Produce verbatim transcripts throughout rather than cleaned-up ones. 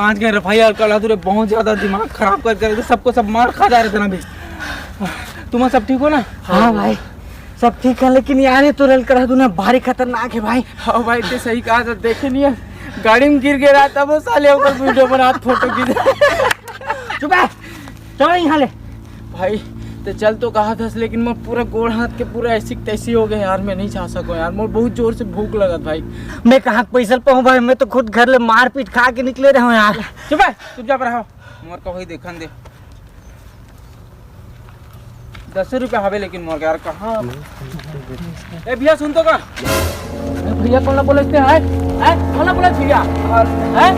आज गए रे भाई, यार, कल रात रे बहुत ज्यादा दिमाग खराब कर कर सबको सब मार खा जा रहे थे ना अभी। तुम सब ठीक हो ना? हाँ भाई, सब ठीक है, लेकिन यार, ये तो रेल करा तूने भारी खतरनाक है भाई। हाँ भाई, ते सही कहा था, देखे नहीं है, गाड़ी में गिर गया रहा, तब वो साले ऊपर वीडियो बना, फोटो खींच। चुप है, चलो यहाँ ले। भाई, ते चल तो कहा था, लेकिन मैं पूरा गोड़ हाथ के पूरा ऐसी तैसी हो गए यार, मैं नहीं जा सको यार, मोर बहुत जोर से भूख लगत भाई। मैं कहाँ पैसा पाऊँ भाई, मैं तो खुद घर ले मारपीट खा के निकले रहे हूँ यार। चुप है, चुपचाप रहो, मोर का वही देखन दे। दस रुपया हवे लेकिन मोर यार, कहाँ? ए भैया, सुन तो का? ए भैया, कौन बोले इतने है? हैं? कौन बोले भैया? हैं?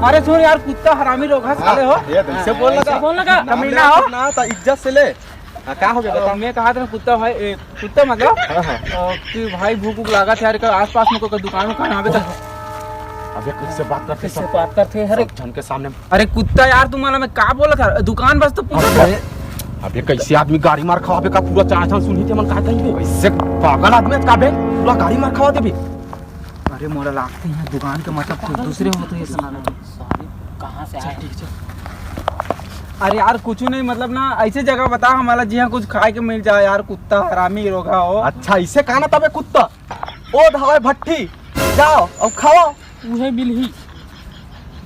अरे सुन यार, कुत्ता हरामी रोगा साले हो। ये कैसे बोल लगा? बोल लगा। नाम कमीना ले हो। ना, तो इज्जत से ले। हाँ, का हो गया, बता। मैं कहा था ना, कुत्ता भाई, ए, कुत्ता मतलब, हाँ, हाँ। अ, कि भाई, भूख भूख लागत है यार, आसपास में कोई दुकान उकान आवे तो। अबे, किससे बात करते किससे सब? बात करते हैं? अरे, सब जन के सामने। अरे कुत्ता यार, तुम्हारा मैं का बोला था, दुकान बस तो पूछा था। अबे, अबे, कैसे आदमी गाड़ी मार खावे का, पूरा चार चांद सुनी थे, मन का कही बे? कैसे पागल आदमी है का बे? पूरा गाड़ी मार खावा देबे। अरे मोरा लागते हैं दुकान के मतलब कुछ दूसरे हो तो ये सुना दो। सॉरी, कहाँ से आए? ठीक, चल। अरे यार, कुछ नहीं, मतलब ना, ऐसे जगह बता हमारा, जिहाँ कुछ खाए के मिल जाए यार, कुत्ता हरामी रोगा हो। अच्छा, इसे कहा ना तबे कुत्ता। ओ धावे भट्टी, जाओ अब खाओ। उहे बिलही।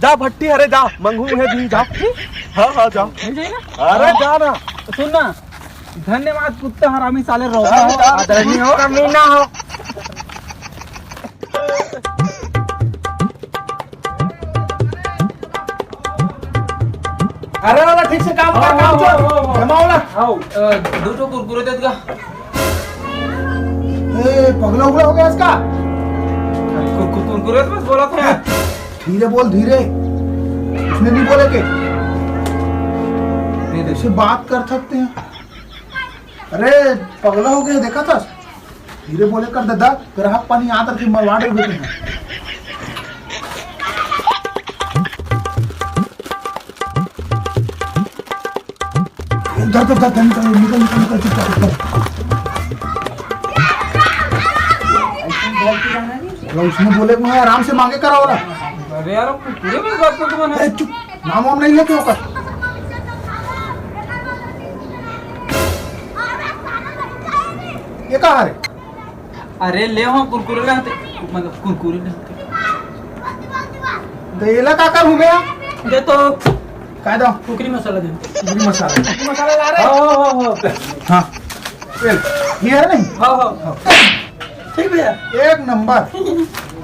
जा भट्टी, अरे जा, मंगू उहे दी, जा। हाँ, हाँ, जा। मिल जाए ना? अरे जा ना। सुन ना, धन्यवाद कुत्ता हरामी साले रोगा हो, आदरणीय हो। कमीना हो। अरे वाला ठीक से काम कर, काम चोर। जमा वाला। आओ, अ, दो ठो कुरकुरे दे दगा। ए, पगला उगला हो गया इसका? कुर-, कुर-, कुरकुरे तो बस बोला था यार। धीरे बोल, धीरे। उसने नहीं बोले के। दे दे। ऐसे बात कर सकते हैं? अरे, पगला हो गया, देखा था? धीरे बोले कर दादा, ग्राहक पानी आत रखे, मरवा डरबे तें। धर, धर, धर, धर, निकल, निकल, निकल, निकल, चुपचाप, चुपचाप। अरे, उसने बोले कि मैं आराम से मांगे करा वाला। अरे यार, पूरे में बात करते बना। अरे, चुप, नाम वाम नहीं लेते हो कर। ये कहाँ है? अरे ले हो कुरकुरे ले आते, मतलब कुरकुरे ले आते। तो ये ला का कर हूँ मैं? दे तो। काय दो? कुकरी मसाला दे। कुकरी मसाला। कुकरी मसाला ला रहे? हो, हो, हो, हो। हाँ। ये है नहीं? हो, हो। ठीक भैया। एक नंबर।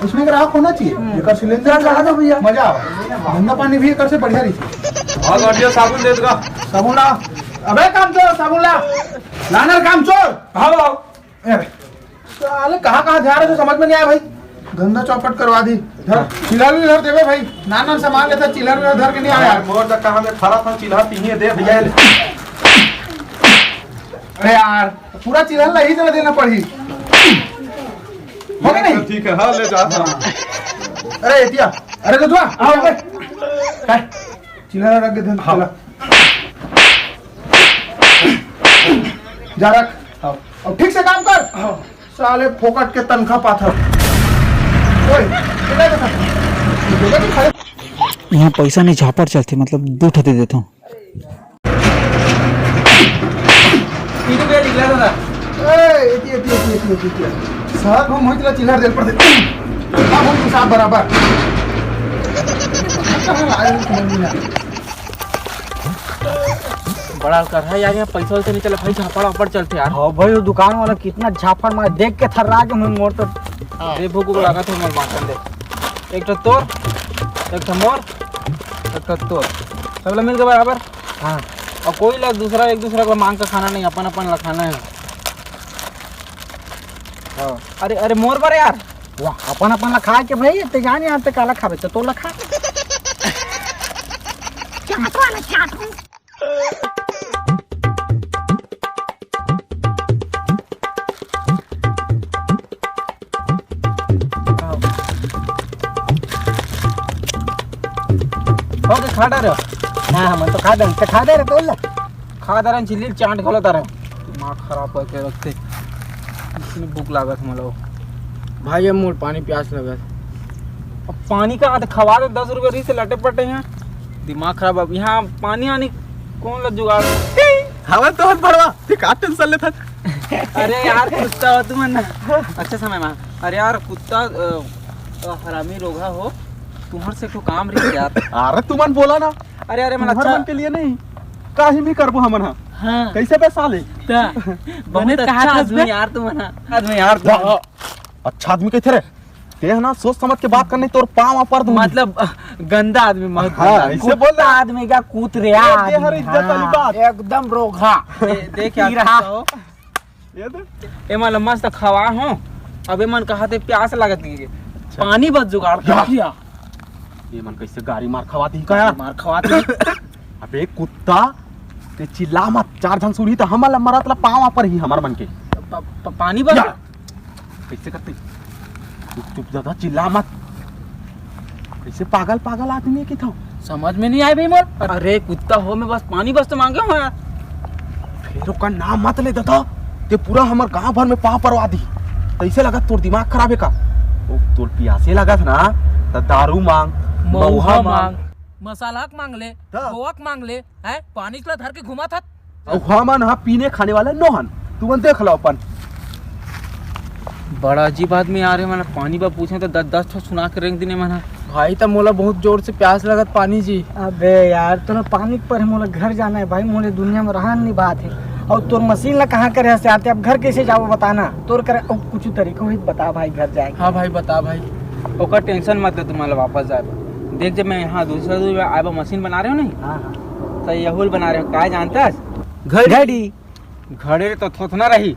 इसमें ग्राहक होना चाहिए। हम्म। एकर सिलेंडर चल, चला दो भैया। मजा आवे। धंधा पानी भी एकर से बढ़िया रही। और बढ़िया साबुन दे दगा। साबुन ला। अबे काम चोर, साबुन ला। लानर काम चोर। हाँ, हाँ। ए, साले कहाँ कहाँ जा रहे थे, समझ में नहीं आया भाई। धंधा चौपट करवा दी। धर, चिल्हर विल्हर देवे भाई। नान नान सामान लेता, चिल्हर विल्हर धर के नहीं आया। मोर तक कहाँ में फरा था चिल्हर, तीनिए दे भैया। अरे यार, पूरा चिल्हर ला ही जगह देना पड़ी। हो गया नहीं? ठीक है, हाँ, ले जा। अरे एतिया, अरे तो दुआ, आओ बे। काय? चिल्हर रख दे, हाँ। चला। जा रख। हाँ। अब ठीक से काम कर। हाँ। साले फोकट के तनखा पाथर। ओए, चिल्ला के था। इहाँ पैसा नहीं, झापड़ चलथे, मतलब दू ठो दे देथंव। ठीक है भैया, निकला था। ए, एती, एती, एती। शहर घूम होई, तेला चिल्हर देल पड़थे। अब हम हिसाब बराबर। कहाँ लाए हो समझ में नहीं आया। बड़ा कर है यार, यहाँ पैसा वैसा नहीं चला भाई, झापड़ वापड़ चलथे यार। हाँ भाई, वो दुकान वाला कितना झापड़ मार, देख के थर्रा के मुँह मोड़ तो। हाँ। अरे भूख उख लागत हे मोर, बाँटन दे। एक ठो तोर, एक ठो मोर, एक ठो तोर। सब ला मिल के बराबर। हाँ। और कोई ला दूसरा, एक दूसरा को मांग के खाना नहीं, अपन अपन ला खाना है। हाँ। अरे, अरे मोर बर यार। वाह, अपन अपन ला खा के भाई, ते जान यार, ते काला खाबे, तो तोला खा। चाट वाला चाट। हो के खा डारे। हाँ, हम तो खा दे, ते खा दे रे, तोल ला। खा डारे, चिल्ली चाट घलो डारे। दिमाग खराब करके रखते। इतनी भूख लागत हे मोला। भाई, ये मोर पानी प्यास लगत। अब पानी का आध खवा दे, दस रुपये रही से लटे पटे हैं। दिमाग खराब। अब यहाँ पानी आनी कौन ला जुगाड़? हवा तो हत भरवा, ते का टेंशन लेथस? अरे यार, कुत्ता हो तुमन ना। अच्छा समय में। अरे यार, कुत्ता, अ, अ, हरामी रोगहा हो, तुम्हर से तो काम रही यार। अरे तुमन बोला ना। अरे, अरे, मन तुम्हर अच्छा मन के लिए नहीं, काहीं भी करबो हमन हा। हाँ। कैसे बे साले? ता, बहुत बने अच्छा कहा था आदमी बे। यार तुमन हा। आदमी यार तुमन। वाह, अच्छा आदमी कैसे रे? ते है ना, सोच समझ के बात करनी, तोर पाँव पर दूंगी। मतलब, गंदा आदमी मत हाँ, बोलना। ऐसे बोल कुत्ता रहा। आदमी का कुतरिया ये दे हर आदमी, इज्जत वाली हाँ। बात। एकदम रोगहा। दे-, देख यार, पी रहा। कुत्ता हो। ये दे। एमन ल मस्त खवा हो। अब एमन कहा थे प्यास लगत नहीं है। अच्छा। पानी बस जुगाड़ कर या। दिया। ये मन कैसे गाड़ी मार खवाती का? मार खवाती। अबे कुत्ता, ते चिल्ला मत, चार झन सुनही त हमन ला मरत ला पाँव पर ही हमर मन के। प-, प-, पानी बस? या। कैसे करते? चुप, चुप, ज्यादा चिल्ला मत। कैसे पागल, पागल आदमी है कि था? समझ में नहीं आए भाई मोर। अरे कुत्ता हो, मैं बस पानी बस तो मांगे हूँ यार। फिर ओकर नाम मत ले देता, ते पूरा हमर गांव भर में पाँव परवा दी। कैसे लगत तोर दिमाग खराब है का? ओ, तोर पियासे लगत ना, त दारू मांग, महुआ महुआ मांग। मांग, मसाला के मांग ले, त? गोवा के मांग ले, हैं? पानी चला धर के घुमा था। अउ हमन ह पीने खाने वाला नोहन, तुमन देख लो अपन। बड़ा अजीब आदमी आ रहे, मन पानी बा पूछे तो दस दस ठो सुना के रेंग दिने मन ह। भाई, त मोला बहुत जोर से प्यास लगत पानी जी। अबे यार, तोला पानी के पर मोला घर जाना है भाई, मोला दुनिया में रहन नहीं बात है। और तोर मशीन ला कहाँ करे हस यार, ते अब घर कैसे जाबो बताना। तोर करे अउ कुछ तरीका होई बता भाई घर जाए के। हाँ भाई, बता भाई। ओकर टेंशन मत ले, तुम्हारा वापस जाए बर। देख, जब मैं यहाँ दूसरा दूर आए बर मशीन बना रहे हो नहीं, हाँ, हाँ। तो यहूल बना रहे हो, काय जानता है? घड़ी। घड़ी। घड़ी तो थोथना रही।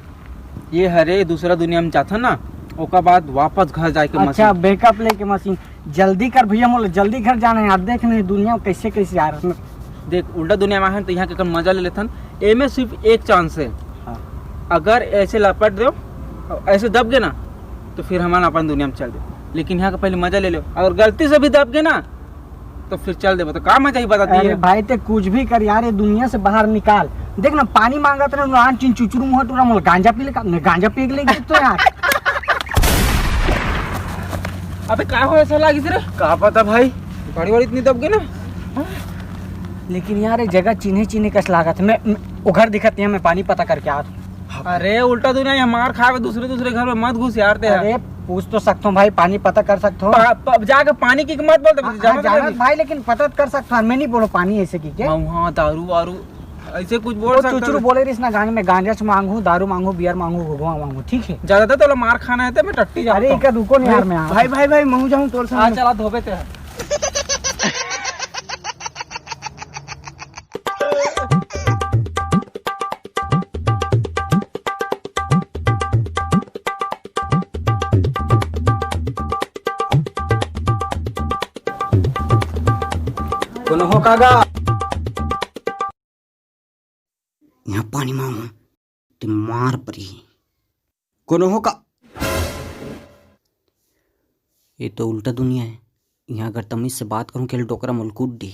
ये हरे दूसरा दुनिया में जाथन ना, ओकर बाद वापस घर जाए के अच्छा, मशीन। Backup लेके मशीन। जल्दी कर भैया, मोला जल्दी घर जाना है यार। देख नहीं दुनिया में कैसे कैसे आ रहा है। देख, उल्टा दुनिया में आहन तो यहाँ के कर मजा ले लेथन। एमे सिर्फ एक चांस है। हाँ। अगर ऐसे लपट दो, ऐसे दब गए ना, तो फिर हमन अपन दुनिया में चल दे। लेकिन यहाँ का पहले मजा ले लो। अगर गलती से भी दब गए ना, तो फिर चल देबो, तो का मजा ही बता अरे दिए। भाई, ते कुछ भी कर यार, ये दुनिया से बाहर निकाल। देख ना, पानी मांगत रहे, आन चीन चुचरू मुंह टूरा मोल गांजा पी ले का, मैं गांजा पी के ले गई तो यार। अबे का हो ऐसा लागिस रे? का पता भाई। गाड़ी वाड़ी इतनी दब गई ना। लेकिन यार, ये जगह चिन्हे चिन्हे कस लागत। मैं, मैं उघर दिखत नहीं, मैं पानी पता करके आत हूँ। अरे उल्टा दुनिया, ये मार खावे दूसरे दूसरे घर में मत घुस यार ते। अरे पूछ तो सकता हूँ भाई, पानी पता कर सकता हूँ। पा-, पा-, जाके पानी की मत बोल दे, हाँ, जाना हाँ, तो जानत नहीं। भाई, लेकिन पता कर सकता हूँ, मैं नहीं बोलो पानी ऐसे की क्या? महुआ, दारू वारू, ऐसे कुछ बोल वो सकता चुचरू है। बोले रहिस ना गाने में, गांजा से मांगू, दारू मांगू, बियर मांगू, घुघुआ मांगू, ठीक है? ज्यादा तो तोला मार खाना है तो मैं टट्टी जाता अरे हूँ। इका रुको नहीं यार, मैं आ भाई, भाई, भाई, महू जाऊँ तोर हाँ, संग। चला धोबे ते। कोनो हो कागा? यहाँ पानी मांगू, ते मार परी। कोनो हो का? ये तो उल्टा दुनिया है। यहाँ अगर तमीज से बात करूँ, खेल डोकरा मुलकुट दी।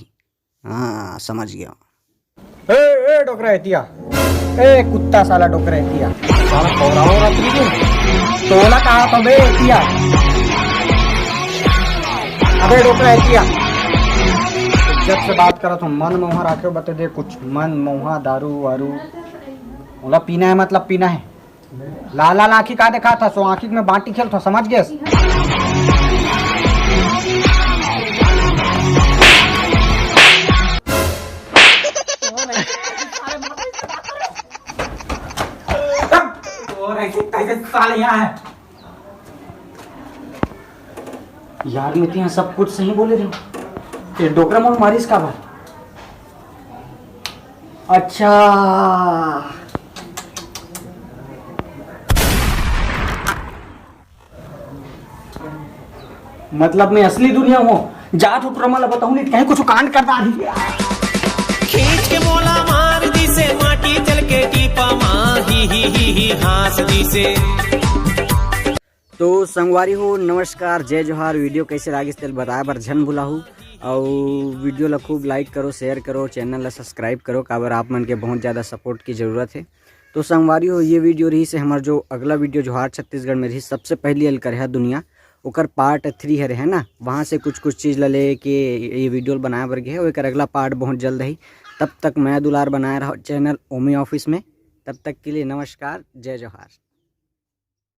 हाँ, समझ गया। ए, ए, डोकरा एतिया। ए, कुत्ता साला डोकरा एतिया। साला कौरा हो रात्रि के। तोला कहा तो बे एतिया। अबे डोकरा एतिया। इज्जत से बात करत हूँ, मन मौहा राखे बते दे कुछ, मन मौहा दारू वारू। ओला पीना है मतलब पीना है। लाल लाल आँखी का देखा था, सो आँखी में बांटी खेल था, समझ गेस? और ऐसे कैसे साले यहाँ है? यार, मैं तो यहाँ सब कुछ सही बोले रहे हूँ। ये डोकरा मोर मारिस का बा? अच्छा, मतलब मैं असली दुनिया हूँ। जा तो टुरमा ला बताऊँ, नहीं तो कहीं कुछ कांड कर डाली। खींच के मोला मार दिसे, माटी चल के टीपा मा, ही, ही, ही, ही, हाँस दिसे। तो संगवारी हो, नमस्कार, जय जोहार। वीडियो कैसे लागिस तेल बताए बर झन भुलाहू। अउ वीडियो ला खूब like करो, share करो, channel ला subscribe करो, काबर आप मन के बहुत ज़्यादा support की ज़रूरत है। तो संगवारी हो, ये वीडियो रही से हमार जो अगला वीडियो जोहार छत्तीसगढ़ में रही, सबसे पहली एल करहा दुनिया। ओकर पार्ट थ्री हरे है ना, वहाँ से कुछ कुछ चीज़ ला लेके ये वीडियो बनाए बर गे हे। एकर अगला पार्ट बहुत जल्द ही। तब तक मया दुलार बनाए रहो चैनल ओमी ऑफिस में। तब तक के लिए नमस्कार, जय जोहार।